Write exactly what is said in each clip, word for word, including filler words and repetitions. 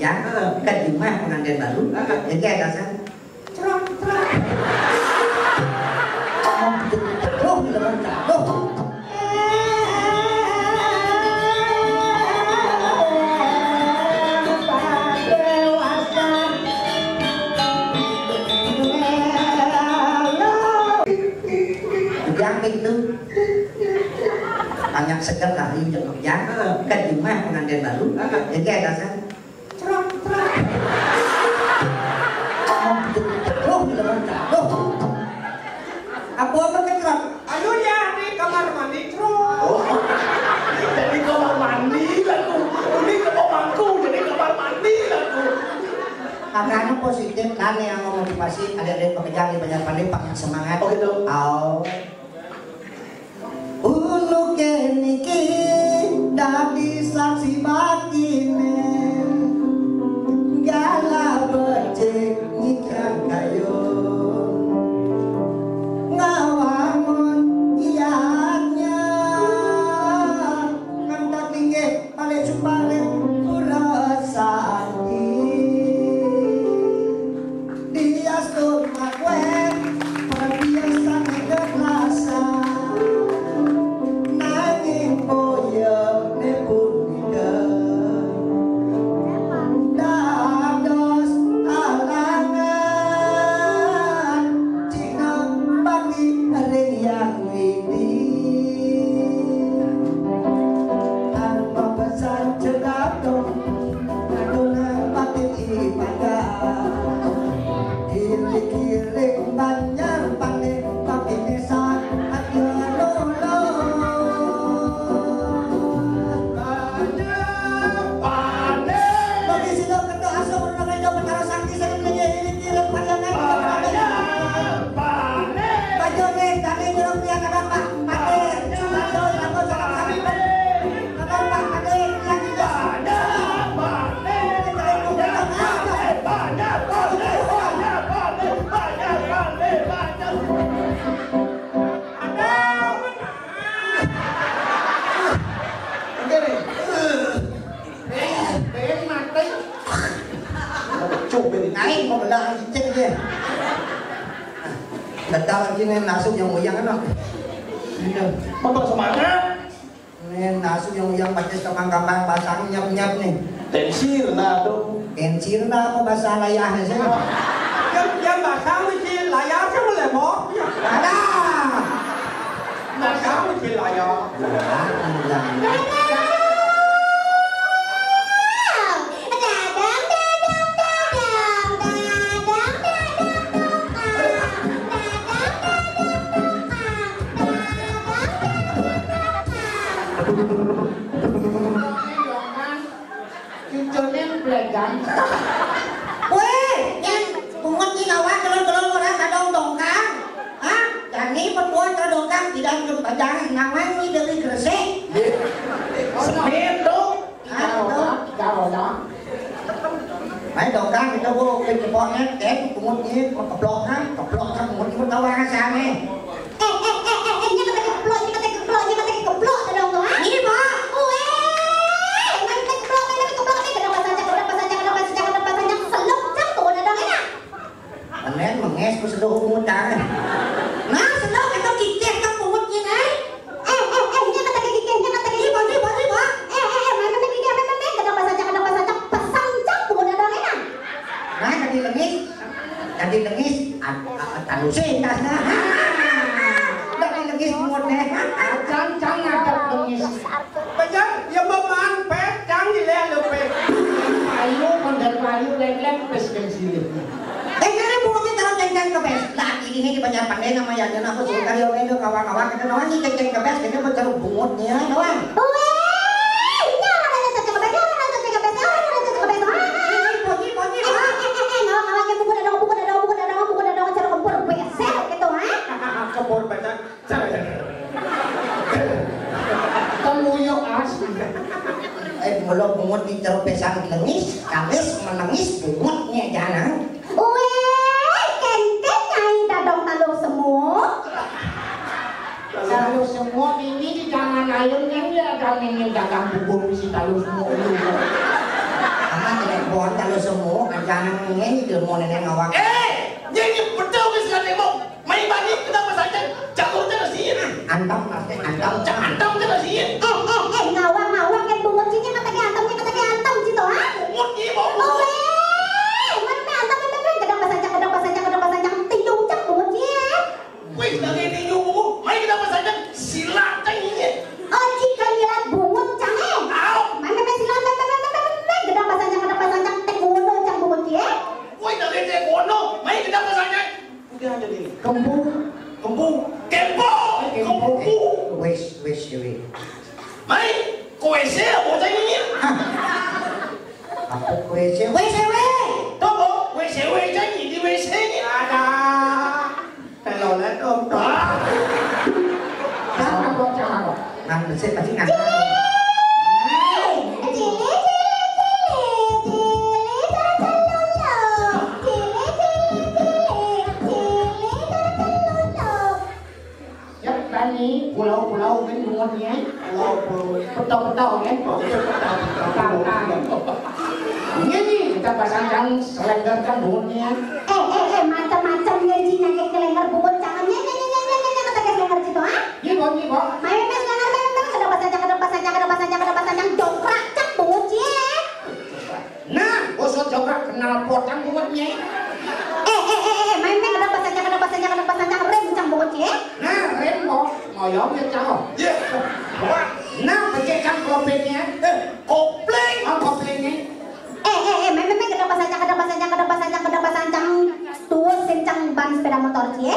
Ka jumah pangantén baru, jadi ada sang. Cerak, cerak. Aduh, leman jatuh. Ujang itu. Banyak seger lah, ujang, ujang. Ka jumah pangantén baru, jadi ada sang. Cerak, cerak. Aduh, leman jatuh. Apa, apa, cerak? Ayo ya, di kamar mandi, cerak. Oh, jadi kamar mandi lah tuh. Ini ke pemangku, jadi kamar mandi lah tuh. Makanya positif kan yang memotivasi adik-adik pekerja di Banjar Pandé, panjang semangat. Oh, gitu. Oh. Unuké niki dadi saksi baktiné, galah becik ngikyang kayun, ngawangun iyatnya. Ngantek linggih balik sumbalik pura sakti. Diastun makué pangbiasané keplasan, nanging boyone punika dados alangan cina bakti ring Hyang Widi. Anu mapesan cedhatung, anu nang batin ibadah. Kiring-kiring banjar panik, panik desa, ati lolo. Banjar panik. Bagi sida ketok asuh, anu nang ijo Betara Sakti, sing nengge iring-iring panjangan. Banjar panik. Banjar ning dane jero pian ada Pak Pate. Sumanto, Sumanto, salam sami. Ada Pak Pate, yang jelas. Banjar panik. Banjar panik. Banjar panik. Banjar panik. Banjar panik. Ada. Oke nih. Ben, ben mati. Cuk, ben. Naik mau belah cicing dia. Betul lagi nih, masuk yang uyang, no. Iya. Apa semangat? Nih, masuk yang uyang, baca kembang-kembang, basang nyap-nyap nih. Tensir, nah, tuh. Tensir, nah, apa bahasa layahnya sih? Yang, yang basang mesti layar sih melebok. Ada. Basang mesti layar. Nah, iya. Cucune blegang. Weh, yen pungut ki kawat kelon-kelon ora kadang dongkang. Hah? Jani pepuan kadang dongkang, tidak ke bajang, nawang ni dari Gresik. Semen tu. Tiga orang, tiga orang. Mai dongkang kita bu, ke cepoknya, ten pungut ni, keplok kan, keplok kan pungut ni tawa rasane. Eh, eh, eh, eh, eh, nya kata keplok, nya kata keplok, nya kata keplok, ada orang tu, ha? Ini, Pak. Weh, main kata keplok, main kata keplok, ni kena pasang jak, kena pasang jak, kena pasang jak, kena pasang jak, seluk jak tu, ada orang enak. Amen, menges ku seduh pungut dah. Nah, seduh kata kikir ke pungut ni, kan? Eh, eh, eh, nya kata kikir, nya kata kikir, bagi, bagi, bagi. Eh, eh, eh, main kata kikir, main, main, main, kena pasang jak, kena pasang jak, pasang jak pungut, ada orang enak. Nah, jadi lengis. Jadi lengis, ad-, a-, a-, talusin tasnya. Jadi lengis muatnya. Acan cang ngadep lengis. Pejan, ya beman, pet, cang gile lu pet. Payu, kondar payu, lek-lek, pes dan silih. Eh, kene muatnya taruh ceng-ceng ke pes. Lah, ini, ini banyak pandai namanya, jangan aku suka ya, weh, kawan-kawan, kita doang nih ceng-ceng ke pes, kita mau taruh bungut nih, ya, doang. Weh, jangan ada ceng-ceng ke pes, jangan ada ceng-ceng ke pes, jangan ada ceng-ceng ke pes. Ini, ini, bunyi, bunyi, eh, eh, eh, eh, eh, ngawa, ngawa, ke buku dadong, buku dadong, buku dadong, buku dadong, cara kempur beser gitu, ha? Kempur beser. Temuyuk asli. Eh, mula bungut di terupesan lengis, kamis menengis bungutnya jangan. Weh, kenten nyai dadong taluh semut. Taluh semut ini di zaman ayun kan ya, ada ini dagang bubur si taluh semut dulu. Amat tidak bonda. Jangan nyanyi, dia mau nenek ngawak. Eh, nyanyi betul ke sih, mau? Main bani kita pasangan, jago terus sih. Antam, antam. Antam terus sih. Eh, eh, eh, ngawak, ngawak, kan bungut sini, kata dia antam, kata dia antam, situ, ha? Bungut, iya, bungut. Oh, eh, mana antam, mana, mana, gedang pasangan, gedang pasangan, gedang pasangan, tindung, cak, bungut, iya. Wis, lagi tinju buku, mai kita pasangan silat cang ini. Oh, jika nyilat bungut cang, eh. Au. Mai, mai, mai, silat, mai, mai, mai, mai, mai, mai, gedang pasangan, gedang pasangan, tek bungut cang bungut, ya. Woi, lagi taekwondo, mai kita pasangan. Udah ada ini. Kempu. Kempu. Kempu. Kempu. Eh, wis, wis, wis. Mai, kowe sih, apa cang ini? Hah? Apa kowe sih? Wis, wis. Tuh, kok, wis, wis, cang ini, wis, ini. Ada. Telolet, Om. Wah. Jangan, Om, jangan, Om. Nang becik pasti nang. Ya, tani, pulau-pulau kan bungut ni, eh. Pulau-pulau. Petok-petok, kan. Petok-petok. Ini ni, kita pasang selenggar kan bungut ni, eh. Eh, eh, eh, macam-macam ya, Ji, nanya ke lengkar bungut, jangan, nyanyi, nyanyi, nyanyi, nyanyi, nyanyi, kata ke lengkar situ, ha? Iya, Bang, iya, Bang. Main, main, jangan, main, main, sudah pasang, sudah pasang, sudah pasang, sudah pasang, sudah pasang, jongkrak, cak, bungut, Ji. Nah, bosok jongkrak kenal potang bungut, Ji. Eh, eh, eh, eh, main, main, sudah pasang, sudah pasang, sudah pasang, rem, cak, bungut, Ji. Nah, rem, Bang. Ngoyong, ya, cak. Iya. Wah. Nah, becek, cak, kopling, ya. Eh, kopling. Oh, kopling, ya. Eh, eh, eh, main, main, main, sudah pasang, sudah pasang, sudah pasang, sudah pasang, tuh, sing, cak, ban sepeda motor, Ji.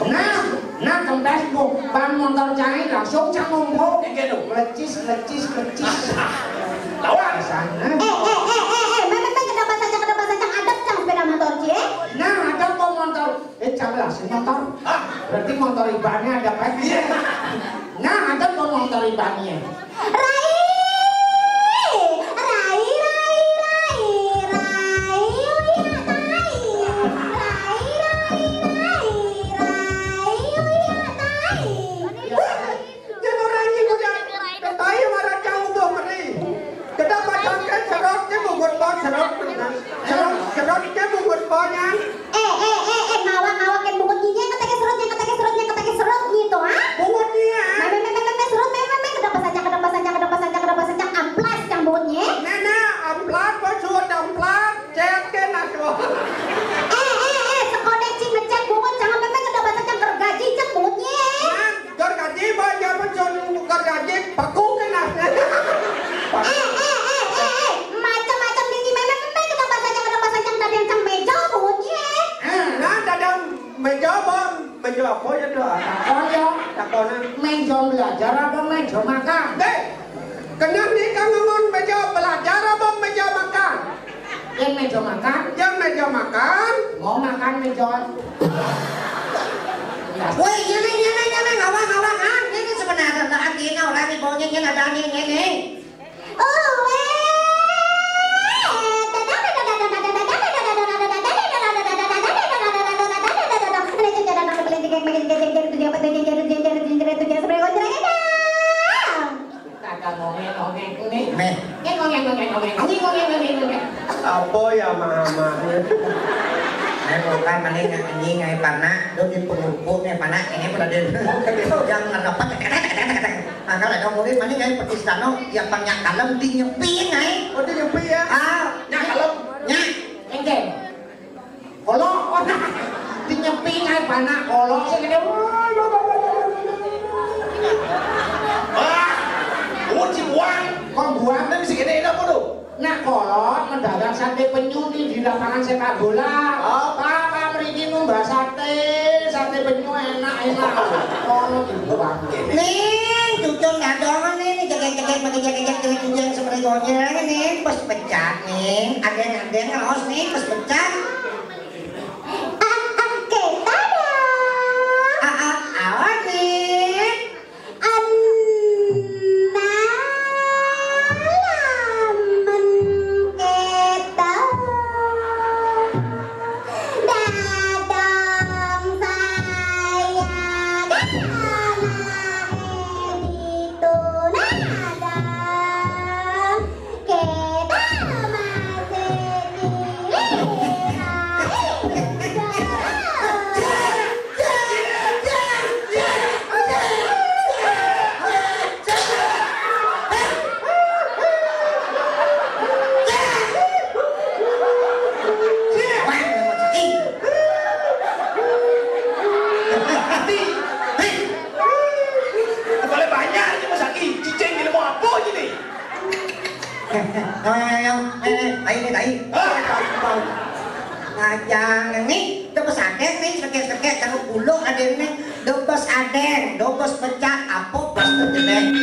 Nah, nah, kempes, Bu. Ban motor cai langsung cang numpuk. Nggih, lho. Lecis, lecis, lecis. Lawan. Sana. Eh, eh, eh, eh, eh, meh, meh, meh, kenapa saja, kenapa saja, adep cang sepeda motor, Ci? Nah, adep kok motor. Eh, cang lah, si motor. Ah. Berarti motor ibané adep, eh. Iya. Nah, adep kok motor ibané. Rai! Rai, rai, rai, rai, uya tai. Rai, rai, rai, rai, uya tai. Wah, yen ora iki udan, ketai marang cang utuh meri. Kedap pacangke serot, cek bubur pon serot. Serot, serot, cek bubur pon, ya. Eh, eh, eh, eh, ngawak, ngawak, kan bungut nyinyek, ngeteke serut, nyenek ngeteke serut, nyenek ngeteke serut, gitu, ha? Bungut nyinyek, ha? Meh, meh, meh, serut, meh, meh, meh, kedap pasancang, kedap pasancang, kedap pasancang, kedap pasancang, amplas, cang bungut nyinyek. Neh, neh, amplas, kok suut amplas, cet, ke, nah, suut. Eh, eh, eh, sekonek, cing, ngecek, bungut, jangan, meh, meh, kedap pasancang, gergaji, cek, bungut nyinyek. Nah, gergaji, bang, ya, pun suut gergaji, beku, ke, nah. Eh, eh, eh, eh, eh, macam-macam, niki, meh, meh, meh, kedap pasancang, kedap pasancang, tadi yang cang meja, bungut nyinyek. Eh, nah, dadang meja, bang. Meja apa ya, Dok? Takon ya. Takon, ah. Meja belajar apa meja makan? Dek, kenapa nih kan ngomong meja belajar apa meja makan? Yang meja makan. Yang meja makan. Mau makan meja. Woi, nyene, nyene, nyene, ngawang, ngawang, ah. Ini sebenarnya ada hatinya orang ibu, nyene, ada nyene, nyene. Kagak ngongeng-ngongeng kuning. Meh. Ngongeng, ngongeng, ngongeng, ngongeng, ngongeng, ngongeng. Apa ya, Mama? Meh, bukan, mending anjing, ai, panak. Lu di pengurupuk nih, panak. Ini pada dia. Jangan dapat. Maka ada murid, mending, ai, petis tano, ya, pang nyak kalem, di nyepi, ai. Oh, di nyepi, ya? Ah. Nyak kalem. Nyak. Engke. Kolok, kolok. Di nyepi, ai, panak, kolok, sing gede. Wah, oh, dibuang. Kok buang? Tapi sing gede apa tuh? Nah, kolok mendagang sate penyu nih di lapangan sepak bola. Oh. Papa mriki numbas sate, sate penyu enak, enak. Kolok dibuang. Ning, cucun dadongan nih, nih, jegek-jegek, pakai jegek-jegek, jegek-jegek, seperti gonyang nih, pas pecah nih, ada yang, ada yang ngaos nih, pas pecah. Ah, ah, kita dong. Ah, ah, awas nih. Ana lamen kéto, dadong saya anaké ditunadong. Kéto Yo, yo, yo, yo. Eh, eh, tai nih, tai. Ah, tai, tai. Ngajang nih, dobes adéng nih, seké-seké jeruk bulu adéng nih. Dobes adéng, dobes pecak, apa pas terjadi?